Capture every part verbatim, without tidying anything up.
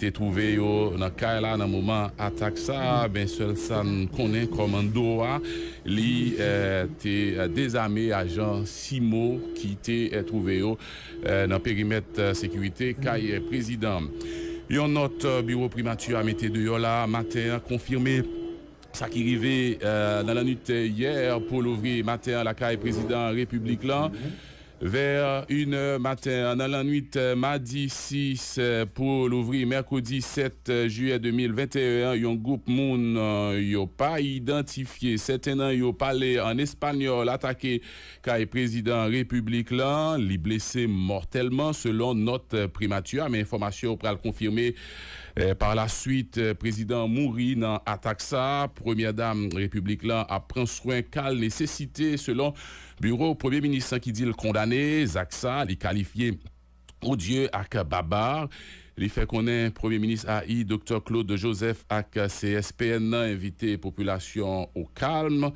te twouve yo nan kay la nan moman atak sa a. Men sèl sa n konnen, kòmando a, li eh, te eh, dezame ajan simo ki te eh, twouve yo eh, nan perimèt eh, sekirite kay eh, prezidan. Yon nòt eh, biwo primati a mete deyò la maten an konfime sa ki rive eh, nan lannwit eh, yè pou louvri maten an lakay prezidan repiblik lan. Vè inè maten an, nan lannwit eh, madi sis eh, pou louvri mèkredi sèt eh, jiyè de mil venteyen an, yon gwoup moun eh, yo pa idantifye, sèten nan yo pale an espanyòl, atake kay prezidan repiblik lan. Li blese mòtèlman, selon nòt eh, primati a, men enfòmasyon yo pral konfime eh, pa la swit. Eh, prezidan an mouri nan atak sa a. Premyè dam repiblik lan ap pran swen ka l nesesite, selon biwo premye minis lan ki di l kondane zak sa a, li kalifye odye ak babar. Li fè konnen Premye Minis A I, Doktè Claude Joseph ak C S P N nan envite popilasyon o kalm,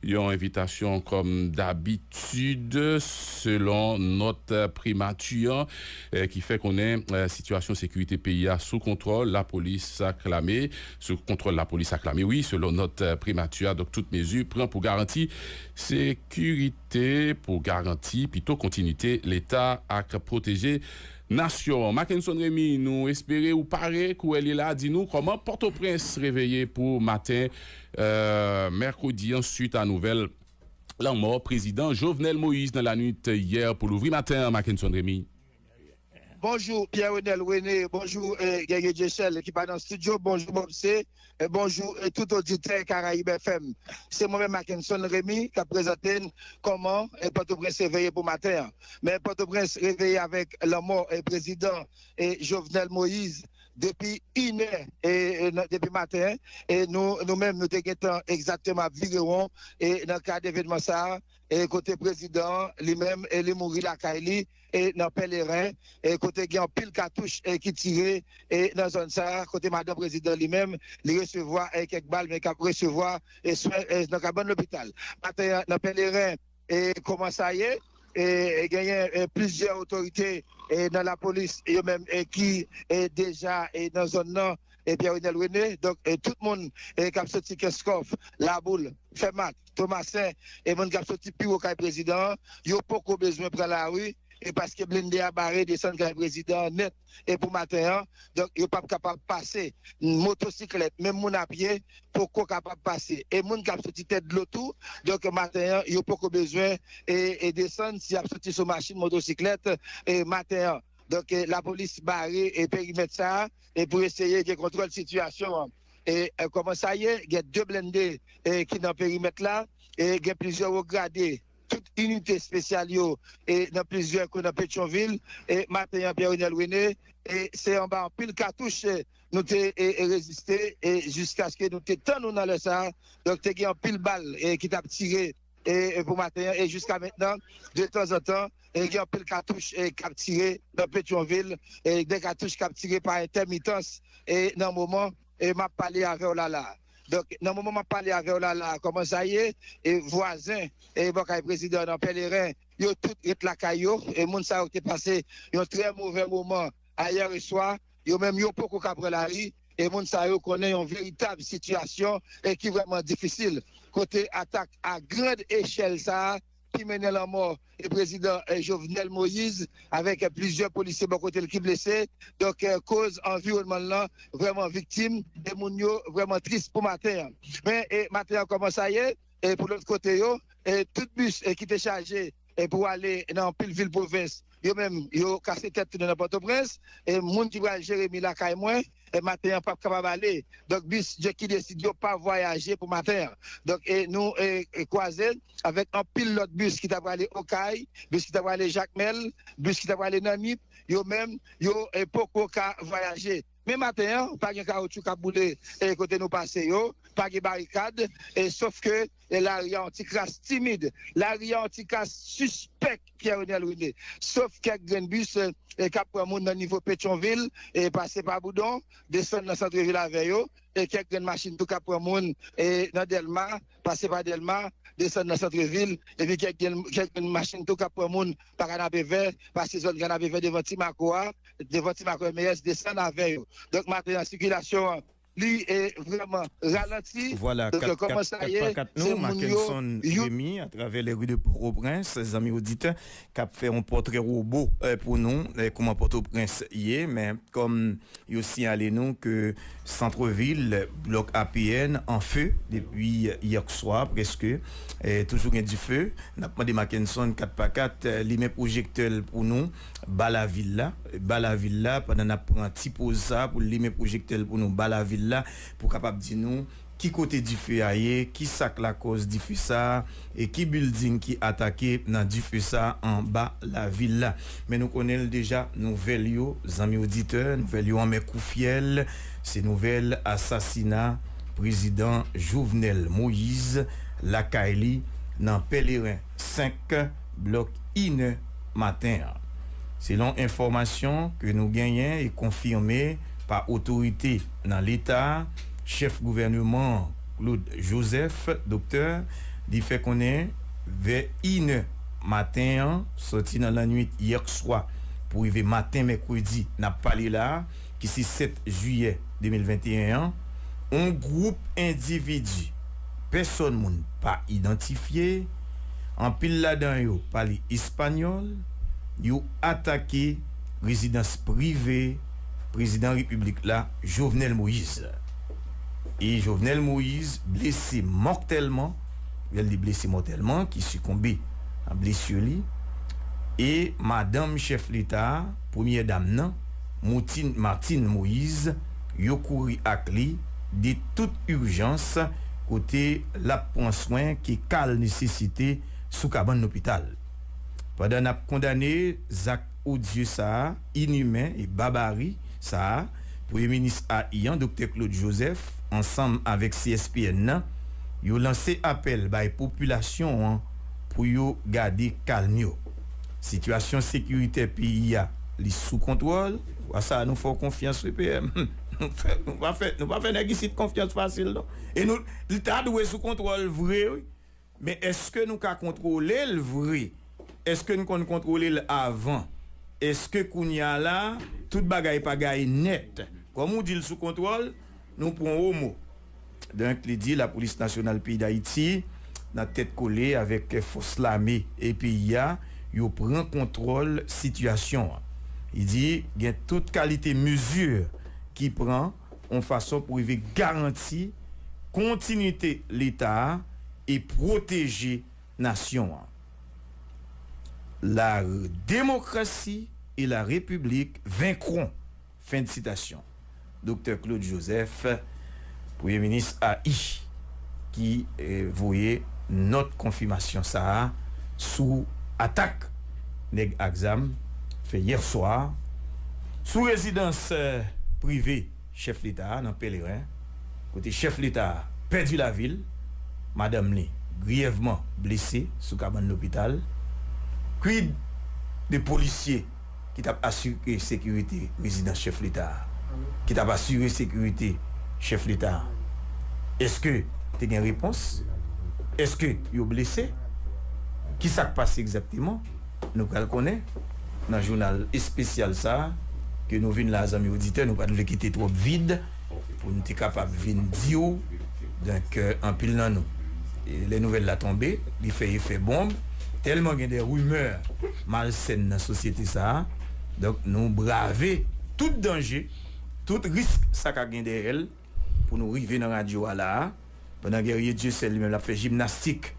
yon envitasyon kòm dabitid, selon nòt primati an, eh, ki fè konnen eh, sitiyasyon sekirite peyi a sou kontwòl lapolis ak lame, sou kontwòl lapolis ak lame, wi, selon nòt eh, primati a. Donk, tout mezi pran pou garanti sekirite, pou garanti pito kontinite Leta ak pwoteje nasyon an. Mackenson Remy, nou espere ou pare, koulye a di nou kòman Pòtoprens reveye pou maten eh, mèkredi an, swit a nouvèl lanmò prezidan Jovenel Moïse nan lanwit yè pou louvri maten an, Mackenson Remy. Bonjou Pierre Renel René, bonjou eh, Guerrier Djechèl ki pa nan estidyo, bonjou Bob C, eh, bonjou eh, tout oditè Karayib F M. Se mwen menm Mackenson Remy k ap prezante n kòman eh, Pòtoprens reveye pou maten an. Men Pòtoprens reveye avèk lanmò eh, prezidan eh, Jovenel Moïse depi inè eh, eh, nan- depi maten. E nou, nou menm, nou te gentan egzakteman ap vire won eh, nan kad evènman sa a, eh, kote prezidan an, li menm, eh, li mouri lakay li, eh, nan Pèleren, eh, kote gen anpil katouch eh, ki tire eh, nan zòn sa a, kote madan prezidan li menm, li resevwa eh, kèk bal, men k ap resevwa eh, swen eh, nan kabann lopital. Maten an, nan Pèleren, eh, kòman sa ye? Eh, genyen eh, plizyè otorite eh, nan lapolis, yo menm eh, ki eh, deja eh, nan zòn nan, eh, Pierre Renel René. Donk, eh, tout moun eh, k ap soti Kenskòf, Laboul, Fèmat, Tomasen, e moun k ap soti pi wo kay prezidan an, yo poko bezwen pran lari, e paske blende a bare desann kay prezidan an nèt, e pou maten an, donk yo p ap kapab pase. Motosiklèt, menm moun a pye, poko kapab pase. E moun k ap soti Tèt Dlo tou, donk maten an, yo poko bezwen e, e desann si y ap soti sou machin, motosiklèt, e maten an. Donk, e, lapolis bare e perimèt sa a e pou eseye gen kontwòl sitiyasyon an. E, e kòman sa ye? Gen de blende e, ki nan perimèt la, e gen plizyè wo grade, tout inite espesyal yo e nan plizyè kwen nan Petyonvil. E maten an, Pierre Renel René, e se anba anpil katouch e, nou te e, e reziste e jiskaske nou te tann nou nan lè sa a. Donk, te gen anpil bal e, ki t ap tire e, e pou maten an. E jiska mentnan, de tanzantan, e gen anpil katouch e, k ap tire nan Petyonvil, e de katouch k ap tire pa entèmitans e nan moman e m ap pale avè w la la. Donk, nan moman m ap pale avè w la la, kòman sa ye? E vwazen e bò kay prezidan nan Pèleren, yo tout ret lakay yo. E moun sa yo te pase yon trè movè moman ayè swa. Yo menm, yo poko ka pran lari. E moun sa yo konnen yon veritab sitiyasyon e ki vrèman difisil. Kote atak a grand echèl sa a ki mennen lanmò e prezidan e Jovenel Moïse avèk e plizyè polisye bò kote l ki blese. Donk, e koz anviwònman lan vrèman viktim e moun yo vrèman tris pou maten an. Men e maten an, kòman sa ye? E pou lòt kote yo, e tout bis e ki te chaje e pou ale nan anpil vil pwovens, yo menm, yo kase tèt tounen nan Pòtoprens. E moun ki pral Jeremi lakay mwen, e maten an p ap kapab ale. Donk, bis Jacky Décide yo pa vwayaje pou maten an. Donk, e nou e, e kwaze avèk anpil lòt bis ki ta prale Okay, bis ki ta prale Jakmèl, bis ki ta prale nan Nip, yo menm, yo e poko ka vwayaje. Men maten an, pa gen kawoutchou k ap boule e kote nou pase yo, pa gen barikad, e sof ke e lari a yon ti kras timid. Lari a yon ti kras sis pèk Pierre Renel René. Sof kèk grenn bis, e, k ap pran moun nan nivo Petyonvil, e, pase pa Boudon, desann nan santrevil avè yo, e kèk grenn machin tou k ap pran moun, e, nan Dèlma, pase pa Dèlma, desann nan santrevil, epi kèk grenn, kèk grenn machin tou k ap pran moun pa Kanapevè, pase zòn Kanapevè devan Ti Mako a, devan Ti Mako M E S, desann avè yo. Donk, maten an, sikilasyon an, li, e, vrèman ralanti. Vwala, donk, kat, kòman kat, sa kat ye, pa kat se nou, moun yo, Mackenson yo Remy, atravè les rues de Port-au-Prince, zanmi oditè, k ap fè yon pòtrè wobo, e, pou nou, e, kòman Pòtoprens ye, men kòm yo siyale nou ke santrevil, blòk A P N, an fe depi yè swa, prèske, e, toujou gen dife. N ap mande Mackenson kat pa kat, e, limen pwojektè l pou nou, ba lavil la, ba lavil la, pandan n ap pran ti poz sa a pou l limen pwojektè l pou nou, ba lavil la, pou kapab di nou ki kote dife a ye, ki sa k lakòz dife sa a, e ki bilding ki atake nan dife sa a anba lavil la. Men nou konnen l deja, nouvèl yo, zanmi oditè, nouvèl yo anmè kou fyèl, se nouvèl asasina prezidan Jovenel Moïse lakay li nan Pèleren senk, blòk inè maten an. Selon enfòmasyon ke nou genyen e konfime pa otorite nan Leta a, chèf gouvèneman an, Claude Joseph, doktè, li fè konnen vè inè maten an, sòti nan lannwit yè swa pou rive maten mèkredi n ap pale la a, ki se sèt jiyè de mil venteyen an, yon gwoup endividi, pèsòn moun pa idantifye, anpil ladan yo pale espanyòl, yo atake rezidans prive prezidan repiblik la, Jovenel Moïse. E Jovenel Moïse blese mòtèlman, lè l di blese mòtèlman, ki sikonbe a blesi li, e madanm chèf Leta a, premyè dam nan, Moutin-, Martine Moïse, yo kouri ak li de tout ijans, kote l ap pran swen ke ka l nesesite sou kabann lopital. Pandan n ap kondane zak odye sa a, inimen e babari sa a, Premye Minis A I an, Doktè Claude Joseph, ansanm avèk C S P N nan, yo lanse apèl bay popilasyon an pou yo gade kalm yo. Sitiyasyon sekiritè peyi a, li sou kontwòl. Wa sa, nou fè w konfyans, V P M. Nou fè, nou pa fè, nou pa fè nèg isit konfyans fasil, non. E nou, li ta dwe sou kontwòl vre, wi. Men èske nou ka kontwole l vre? Èske n konn kontwole l avan? Èske kounye a la, tout bagay pa gaye nèt? Kòm ou di l sou kontwòl, nou pran w o mo. Donk, li di Lapolis Nasyonal peyi Dayiti, nan tèt kole avèk fòs lame e peyi a, yo pran kontwòl sitiyasyon an. Li di gen tout kalite mezi ki pran yon fason pou rive garanti kontinite Leta a e pwoteje nasyon an. La démocratie et la République vaincront. Fen de sitasyon. Doktè Claude Joseph, Premye Minis A I, ki, eh, voye nòt konfimasyon sa a sou atak nèg ak zam fè yè swa sou rezidans, eh, prive chèf Leta a nan Pèleren, kote chèf Leta a pèdi lavi l, madanm li griyèvman blese sou kabann lopital. Quid de polisye ki t ap asire sekirite rezidans chèf Leta a, ki t ap asire sekirite chèf Leta a? Èske te gen repons? Èske yo blese? Ki sa k pase egzakteman? Nou pral konnen nan jounal espesyal sa a ke nou vin la, zanmi oditè, nou pa t vle kite twòp vid pou n te kapab vin di w. Donk, eh, anpil nan nou, eh, lè nouvèl la tonbe, li fè efè bonb. Tèlman gen de rimè malsèn nan sosyete sa a. Donk, nou brave tout danje, tout risk sa ka gen dèyè l pou nou rive nan radyo a la a. Pandan Guerrier Dieuseul li menm l ap fè jimnastik,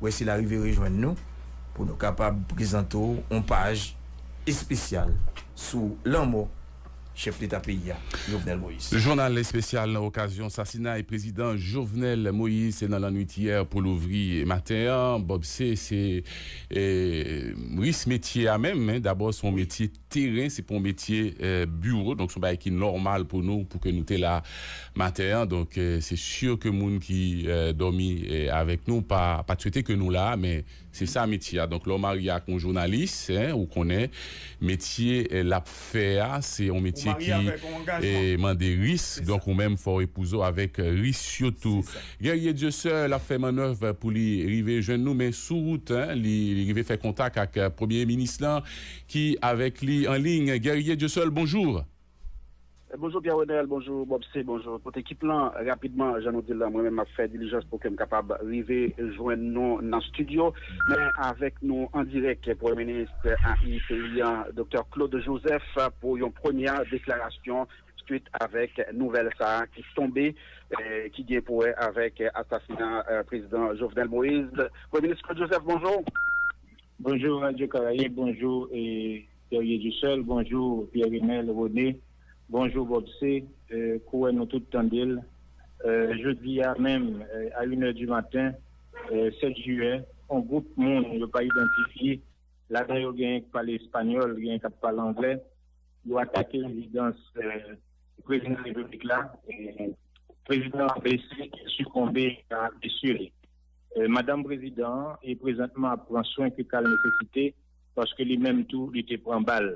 wè si l a rive rejwenn nou, pou nou kapab prezante w yon paj espesyal sou lanmò chèf leta peyi a, Jovenel Moïse. Jounal espesyal nan okazyon sasinay prezidan Jovenel Moïse nan lannwit yè pou louvri maten an. Bob C, se eh, ris metye a menm, hein. Dabò, se yon metye teren, se pa yon metye eh, biwo. Donk, se yon bagay ki nòmal pou nou, pou ke nou te la maten an. Donk, eh, se si ke moun ki eh, dòmi eh, avèk nou pa, pa t swete ke nou la, men se sa metye a. Donk, lè w marye ak yon jounalis, hein, ou konnen metye eh, l ap fè a, se yon metye ki eh, mande ris. Donk, ou menm fò w epouze w avèk eh, ris yo tou. Guerrier Dieuseul ap fè mannèv pou li rive jwenn nou, men sou wout, hein, li, li rive fè kontak ak eh, premye minis lan ki avèk li an liy. Guerrier Dieuseul, bonjou. Bonjou Pierre Renel, bonjou Bob C, bonjou tout ekip lan. Rapidman, jan nou di l la, mwen menm m ap fè dilijans pou ke m kapab rive jwenn nou nan estidyo. Men avèk nou an dirèk, Premye Minis A I peyi an, Doktè Claude Joseph, pou yon premyè deklarasyon swit avèk nouvèl sa a ki tonbe, eh, ki gen pou wè avèk asasina eh, prezidan Jovenel Moïse. Premye Minis Claude Joseph, bonjou. Bonjou Radio Caraïbes, bonjou eh, Guerrier Dussel, bonjou Pierre Renel René, bonjou Bob C, eh, kouwè nou tout tande l. Eh, jodi a menm, eh, a une heure du matin, eh, sèt jiyè, yon gwoup moun yo pa idantifye, ladan yo genyen k pale espanyòl, genyen k ap pale anglè, yo atake rezidans eh, prezidan repiblik la. Eh, prezidan an blese, sikonbe a blesi li. Eh, madanm prezidan an e prezantman ap pran swen ke ka l nesesite, paske li menm tou li te pran bal.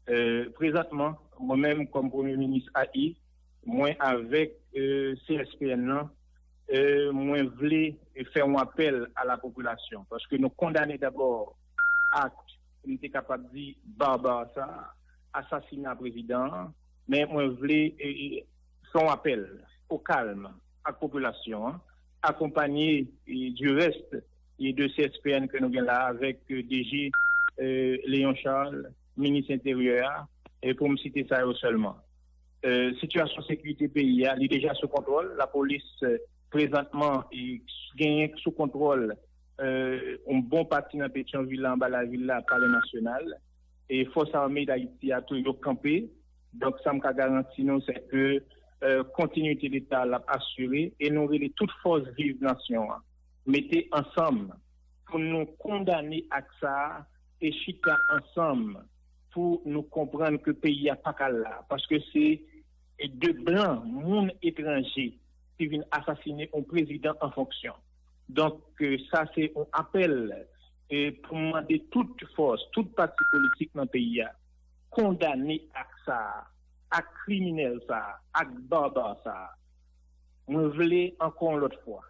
Eh, prezantman, mwen menm kòm premye minis A I, mwen avèk eh, C S P N nan, eh, mwen vle fè yon apèl a la popilasyon, paske nou kondane dabò ak, m te kapab di, barbar sa, asasina prezidan an, men mwen vle eh, eh, fè yon apèl o kalm ak popilasyon an, akonpanye eh, du reste eh, de C S P N ke nou gen la avèk eh, D G eh, Léon Charles, minis enteryè a, eh, pou m site sa yo sèlman. Eh, sitiyasyon sekirite peyi a, li deja sou kontwòl. Lapolis eh, prezantman eh, genyen sou kontwòl eh, yon bon pati nan Petyonvil la, anba lavil la, Palè Nasyonal. E Fòs Ame Dayiti a tou, yo kanpe. Donk, sa m ka garanti nou, se ke eh, kontinite Leta l ap asire e nou rele tout fòs viv nasyon an mete ansanm pou nou kondane ak sa a e chita ansanm pou nou konprann ke peyi a pa ka la, paske se de blan, moun etranje ki vin asasine yon prezidan an fonksyon. Donk, eh, sa se yon apèl eh, pou mande tout fòs, tout pati politik nan peyi a, kondane ak sa a, ak kriminèl sa a, ak barbar sa a. Mwen vle ankò yon lòt fwa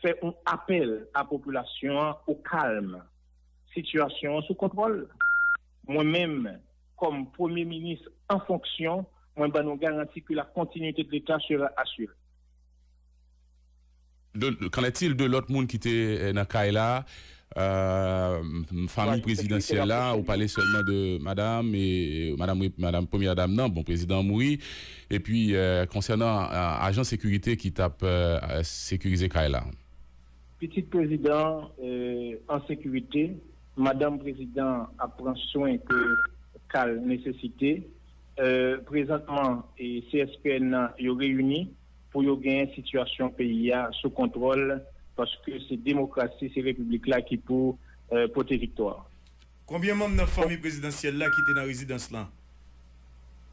fè yon apèl a popilasyon an o kalm. Sitiyasyon an sou kontwòl. Mwen menm, kòm premye minis an fonksyon, mwen ban nou garanti ke la kontinite de Leta sera asire. De, qu'en est-il de lòt moun ki te eh, nan kay la? Euh, fanmi prezidansyèl la, ou pale sèlman de madam e madam, madam premyè dam nan, bon, prezidan an mouri. Epi eh, konsènan eh, ajan sekirite ki t ap eh, sekirize kay la. Pitit prezidan eh, an sekirite, madanm prezidan ap pran swen ke ka l nesesite. Eh, prezantman, eh, C S P N nan yo reyini pou yo genyen sitiyasyon peyi a sou kontwòl, paske se demokrasi, se repiblik la ki pou eh, pote viktwa. Konbyen manm nan fanmi prezidansyèl la ki te nan rezidans lan?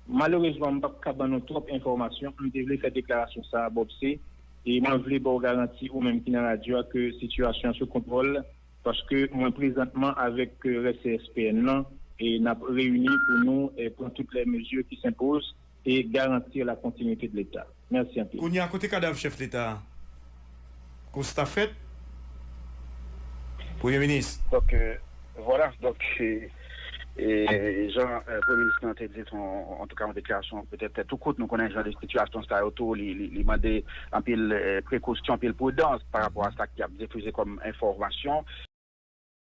Malerezman, m p ap ka ban nou twòp enfòmasyon. M te vle fè deklarasyon sa a, Bob C, e mwen vle ba w garanti, ou menm ki nan radyo a, ke sitiyasyon an sou kontwòl, paske mwen prezantman avèk eh, rès C S P N nan, e n ap reyini pou nou eh, pran tout lè mezi ki senpoz e garanti la kontinite de Leta. Mèsi anpil. Kounye a, kote kadav chèf leta a? Konsta fèt, Premye Minis. Donk, euh, vwala, donk, e, e, jan euh, Premye Minis lan te di, se yon, antouka, yon deklarasyon petèt tou kout. Nou konnen jan de sitiyasyon sa yo tou, li, li, li mande anpil euh, prekosyon, anpil pridans pa rapò a sa ki ap difize kòm enfòmasyon.